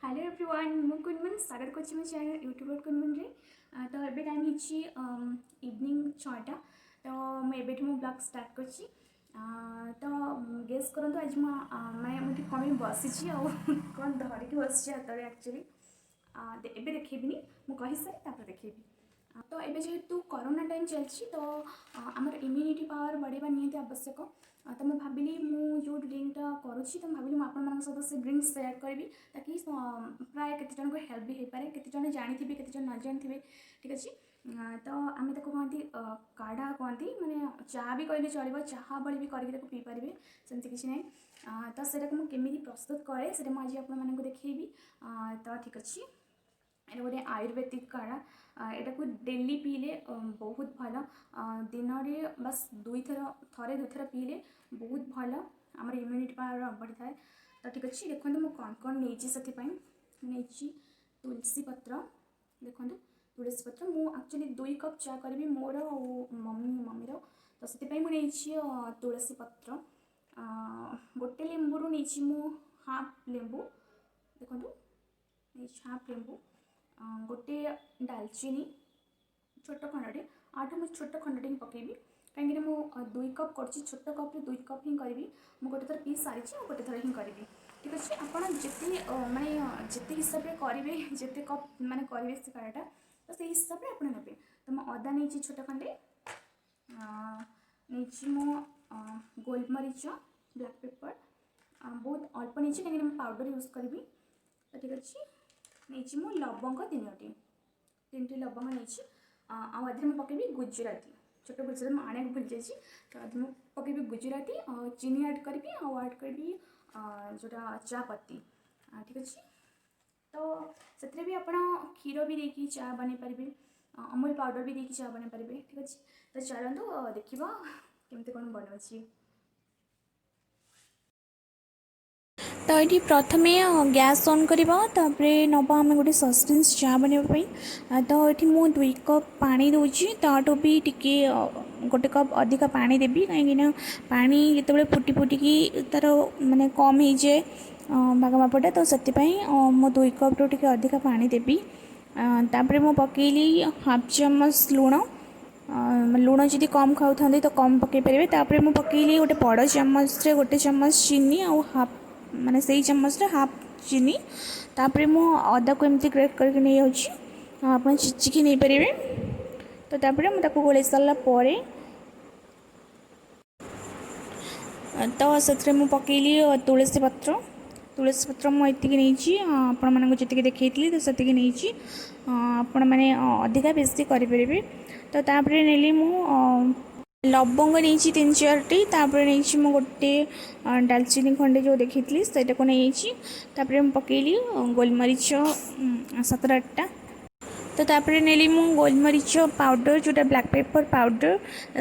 Hello everyone, ମୁଁ କୁନମୁନ୍ ସ୍ୱାଗତ କରୁଛି ମୋ ଚ୍ୟାନେଲ୍ ୟୁଟ୍ୟୁବର କୁନମୁନ୍ରେ। ତ ଏବେ ଟାଇମ୍ ହେଇଛି ଇଭିନିଂ 6ଟା। ତ ମୁଁ ଏବେଠୁ ମୋ ବ୍ଲଗ୍ ଷ୍ଟାର୍ଟ କରିଛି। ତ ଗେସ୍ କରନ୍ତୁ ଆଜି ମୁଁ ମାନେ ମୁଁ ଠିକ୍ କ'ଣ ପାଇଁ ବସିଛି ଆଉ କ'ଣ ଧରିକି ବସିଛି ହାତରେ। ଆକ୍ଚୁଆଲି ଏବେ ଦେଖେଇବିନି, ମୁଁ କହିସାରେ ତାପରେ ଦେଖେଇବି। ତ ଏବେ ଯେହେତୁ କରୋନା ଟାଇମ୍ ଚାଲିଛି, ତ ଆମର ଇମ୍ୟୁନିଟି ପାୱାର ବଢ଼େଇବା ନିହାତି ଆବଶ୍ୟକ। ତ ମୁଁ ଭାବିଲି, ମୁଁ ଯେଉଁ ଡ୍ରିଙ୍କଟା କରୁଛି, ତ ମୁଁ ଭାବିଲି ମୁଁ ଆପଣମାନଙ୍କ ସହିତ ସେ ଡ୍ରିଙ୍କ ସେୟାର କରିବି, ତାକି ପ୍ରାୟ କେତେ ଜଣଙ୍କୁ ହେଲ୍ପ ବି ହେଇପାରେ। କେତେ ଜଣ ଜାଣିଥିବେ, କେତେ ଜଣ ନ ଜାଣିଥିବେ। ଠିକ୍ ଅଛି। ତ ଆମେ ତାକୁ କହନ୍ତି କାଢ଼ା କହନ୍ତି, ମାନେ ଚା ବି କହିଲେ ଚଳିବ। ଚାହା ଭଳି ବି କରିକି ତାକୁ ପିଇପାରିବେ, ସେମିତି କିଛି ନାହିଁ। ତ ସେଇଟାକୁ ମୁଁ କେମିତି ପ୍ରସ୍ତୁତ କରେ, ସେଇଟା ମୁଁ ଆଜି ଆପଣମାନଙ୍କୁ ଦେଖେଇବି। ତ ଠିକ୍ ଅଛି। ଏଇଟା ଗୋଟେ ଆୟୁର୍ବେଦିକ କାଢ଼ା। ଏଟାକୁ ଡେଲି ପିଇଲେ ବହୁତ ଭଲ। ଦିନରେ ବାସ୍ ଦୁଇଥର, ଥରେ ଦୁଇଥର ପିଇଲେ ବହୁତ ଭଲ, ଆମର ଇମ୍ୟୁନିଟି ପାୱାର ବଢ଼ିଥାଏ। ତ ଠିକ୍ ଅଛି, ଦେଖନ୍ତୁ ମୁଁ କ'ଣ କ'ଣ ନେଇଛି। ସେଥିପାଇଁ ନେଇଛି ତୁଳସୀ ପତ୍ର। ଦେଖନ୍ତୁ, ତୁଳସୀ ପତ୍ର। ମୁଁ ଆକ୍ଚୁଆଲି 2 କପ୍ ଚା କରିବି, ମୋର ଆଉ ମମିର। ତ ସେଥିପାଇଁ ମୁଁ ନେଇଛି ତୁଳସୀ ପତ୍ର। ଗୋଟେ ଲେମ୍ବୁରୁ ନେଇଛି ମୁଁ ହାଫ୍ ଲେମ୍ବୁ। ଦେଖନ୍ତୁ, ନେଇଛି ହାଫ୍ ଲେମ୍ବୁ। ଗୋଟେ ଡାଲଚିନି ଛୋଟ ଖଣ୍ଡଟେ, ଆଠୁ ମୁଁ ଛୋଟ ଖଣ୍ଡଟେ ହିଁ ପକାଇବି, କାହିଁକିନା ମୁଁ 2 କପ୍ କରୁଛି। ଛୋଟ କପ୍ରେ 2 କପ୍ ହିଁ କରିବି। ମୁଁ ଗୋଟେ ଥର ପିଇ ସାରିଛି, ଆଉ ଗୋଟେ ଥର ହିଁ କରିବି। ଠିକ୍ ଅଛି। ଆପଣ ଯେତେ ମାନେ ଯେତେ ହିସାବରେ କରିବେ, ଯେତେ କପ୍ ମାନେ କରିବେ ସେ କାଢ଼ାଟା, ତ ସେଇ ହିସାବରେ ଆପଣ ନେବେ। ତ ମୁଁ ଅଦା ନେଇଛି ଛୋଟ ଖଣ୍ଡେ। ନେଇଛି ମୁଁ ଗୋଲମରିଚ, ବ୍ଲାକ୍ ପେପର୍ ବହୁତ ଅଳ୍ପ ନେଇଛି, କାହିଁକିନା ମୁଁ ପାଉଡ଼ର ୟୁଜ୍ କରିବି। ତ ଠିକ୍ ଅଛି। ନେଇଛି ମୁଁ ଲବଙ୍ଗ ତିନୋଟି, ତିନିଟି ଲବଙ୍ଗ ନେଇଛି। ଆଉ ଏଥିରେ ମୁଁ ପକାଇବି ଗୁଜୁରାତି, ଛୋଟ ଗୁଜୁରାତି ମୁଁ ଆଣିବାକୁ ଭୁଲି ଯାଇଛି। ତ ଏଥିରେ ମୁଁ ପକାଇବି ଗୁଜୁରାତି ଆଉ ଚିନି ଆଡ଼୍ କରିବି, ଆଉ ଆଡ଼୍ କରିବି ଯେଉଁଟା ଚା ପତି। ଠିକ୍ ଅଛି। ତ ସେଥିରେ ବି ଆପଣ କ୍ଷୀର ବି ଦେଇକି ଚା ବନେଇ ପାରିବେ, ଅମୁଲ ପାଉଡ଼ର ବି ଦେଇକି ଚା ବନେଇ ପାରିବେ। ଠିକ୍ ଅଛି। ତ ଚାଲନ୍ତୁ ଦେଖିବା କେମିତି କ'ଣ ବନାଉଛି। ତ ଏଇଠି ପ୍ରଥମେ ଗ୍ୟାସ୍ ଅନ୍ କରିବା। ତାପରେ ନେବା ଆମେ ଗୋଟେ ସସ୍ପେନ୍ସ ଚା ବନେଇବା ପାଇଁ। ତ ଏଠି ମୁଁ 2 କପ୍ ପାଣି ଦେଉଛି। ତାଠୁ ବି ଟିକେ ଗୋଟେ କପ୍ ଅଧିକା ପାଣି ଦେବି, କାହିଁକିନା ପାଣି ଯେତେବେଳେ ଫୁଟି ଫୁଟିକି ତା'ର ମାନେ କମ୍ ହେଇଯାଏ ଭାଗ ମାପଟା, ତ ସେଥିପାଇଁ ମୁଁ 2 କପ୍ରୁ ଟିକେ ଅଧିକା ପାଣି ଦେବି। ତାପରେ ମୁଁ ପକାଇଲି ହାଫ୍ ଚାମଚ ଲୁଣ। ଲୁଣ ଯଦି କମ୍ ଖାଉଥାନ୍ତି, ତ କମ୍ ପକାଇ ପାରିବେ। ତାପରେ ମୁଁ ପକାଇଲି ଗୋଟେ ବଡ଼ ଚାମଚରେ ଗୋଟେ ଚାମଚ ଚିନି ଆଉ ହାଫ୍, ମାନେ ସେଇ ଚାମଚରେ ହାଫ୍ ଚିନି। ତାପରେ ମୁଁ ଅଦାକୁ ଏମିତି ଗ୍ରେଟ୍ କରିକି ନେଇଯାଉଛି, ଆପଣ ଛେଚିକି ନେଇପାରିବେ। ତ ତାପରେ ମୁଁ ତାକୁ ଗୋଳେଇ ସାରିଲା ପରେ ତ ସେଥିରେ ମୁଁ ପକାଇଲି ତୁଳସୀ ପତ୍ର। ତୁଳସୀ ପତ୍ର ମୁଁ ଏତିକି ନେଇଛି, ଆପଣମାନଙ୍କୁ ଯେତିକି ଦେଖେଇଥିଲି ତ ସେତିକି ନେଇଛି। ଆପଣମାନେ ଅଧିକା ବେଶୀ କରିପାରିବେ। ତ ତାପରେ ନେଲି ମୁଁ ଲବଙ୍ଗ ନେଇଛି ତିନି ଚାରୋଟି। ତାପରେ ନେଇଛି ମୁଁ ଗୋଟେ ଡାଲଚିନି ଖଣ୍ଡେ, ଯେଉଁ ଦେଖେଇଥିଲି ସେଇଟାକୁ ନେଇଯାଇଛି। ତାପରେ ମୁଁ ପକାଇଲି ଗୋଲମରିଚ ସାତଟା ଆଠଟା। ତ ତାପରେ ନେଲି ମୁଁ ଗୋଲମରିଚ ପାଉଡ଼ର, ଯେଉଁଟା ବ୍ଲାକ୍ ପେପର୍ ପାଉଡ଼ର।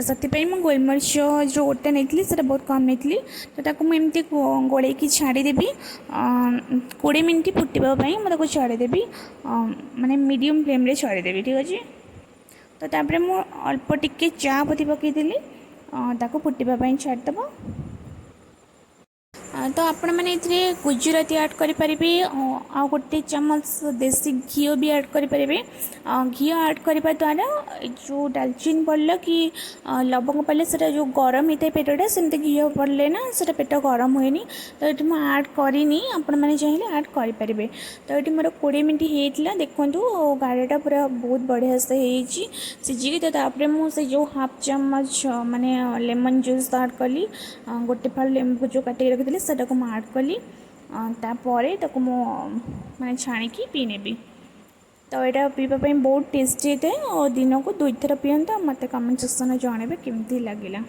ସେଥିପାଇଁ ମୁଁ ଗୋଲମରିଚ ଯେଉଁ ଗୋଟା ନେଇଥିଲି, ସେଇଟା ବହୁତ କମ୍ ନେଇଥିଲି। ତ ତାକୁ ମୁଁ ଏମିତି ଗୋଳେଇକି ଛାଡ଼ିଦେବି 20 ମିନିଟ୍ ଫୁଟିବା ପାଇଁ। ମୁଁ ତାକୁ ଛାଡ଼ିଦେବି, ମାନେ ମିଡ଼ିୟମ୍ ଫ୍ଲେମ୍ରେ ଛାଡ଼ିଦେବି। ଠିକ୍ ଅଛି। ତ ତାପରେ ମୁଁ ଅଳ୍ପ ଟିକେ ଚା ପତି ପକାଇଦେଲି। ତାକୁ ଫୁଟିବା ପାଇଁ ଛାଡ଼ିଦେବ। ତ ଆପଣମାନେ ଏଥିରେ ଗୁଜୁରାତି ଆଡ଼୍ କରିପାରିବେ, ଆଉ ଗୋଟେ ଚାମଚ ଦେଶୀ ଘିଅ ବି ଆଡ଼୍ କରିପାରିବେ। ଘିଅ ଆଡ଼୍ କରିବା ଦ୍ୱାରା ଯେଉଁ ଡାଲଚିନି ପଡ଼ିଲା କି ଲବଙ୍ଗ ପଡ଼ିଲେ, ସେଇଟା ଯେଉଁ ଗରମ ହେଇଥାଏ ପେଟଟା, ସେମିତି ଘିଅ ପଡ଼ିଲେ ନା ସେଇଟା ପେଟ ଗରମ ହୁଏନି। ତ ଏଠି ମୁଁ ଆଡ଼୍ କରିନି, ଆପଣମାନେ ଚାହିଁଲେ ଆଡ଼୍ କରିପାରିବେ। ତ ଏଠି ମୋର 20 ମିନିଟ୍ ହେଇଥିଲା। ଦେଖନ୍ତୁ, କାଢ଼ାଟା ପୁରା ବହୁତ ବଢ଼ିଆ ସେ ହେଇଛି ସିଝିକି। ତ ତାପରେ ମୁଁ ସେ ଯେଉଁ ହାଫ୍ ଚାମଚ ମାନେ ଲେମନ୍ ଜୁସ୍ ଆଡ଼୍ କଲି। ଗୋଟେ ଫାଳ ଲେମ୍ବୁ ଯେଉଁ କାଟିକି ରଖିଥିଲି, ସେଟାକୁ ମୁଁ ଆଡ଼୍ କଲି। ତାପରେ ତାକୁ ମୁଁ ମାନେ ଛାଣିକି ପିଇ ନେବି। ତ ଏଇଟା ପିଇବା ପାଇଁ ବହୁତ ଟେଷ୍ଟି ହେଇଥାଏ ଆଉ ଦିନକୁ ଦୁଇଥର ପିଅନ୍ତୁ ଆଉ ମୋତେ କମେଣ୍ଟ ସେକ୍ସନରେ ଜଣାଇବେ କେମିତି ଲାଗିଲା।